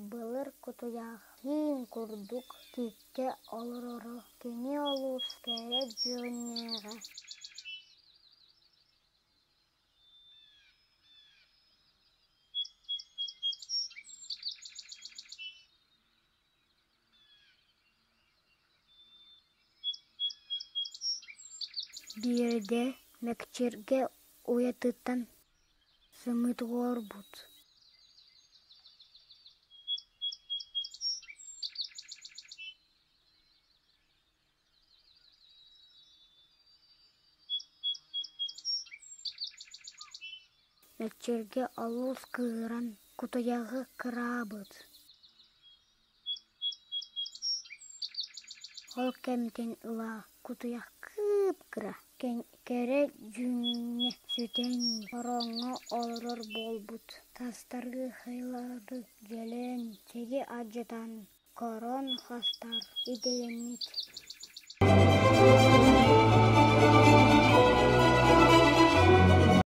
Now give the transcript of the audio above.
Былыр кутуйах тииҥ курдук тииккэ олороро, кини олус кэрэ дьүһүннээҕэ. Биирдэ мэкчиргэ уйатыттан сымыыт уорбут. Мэкчиргэ олус кыыһыран кутуйаҕы кыраабыт. Ол кэмтэн ыла кутуйах кыып-кыра, кэрэ дьүһүнэ сүтэн, ороҥҥо олорор буолбут, тастарыахайлары дьөлөн, сири алдьатан, корон хастар идэлэммит.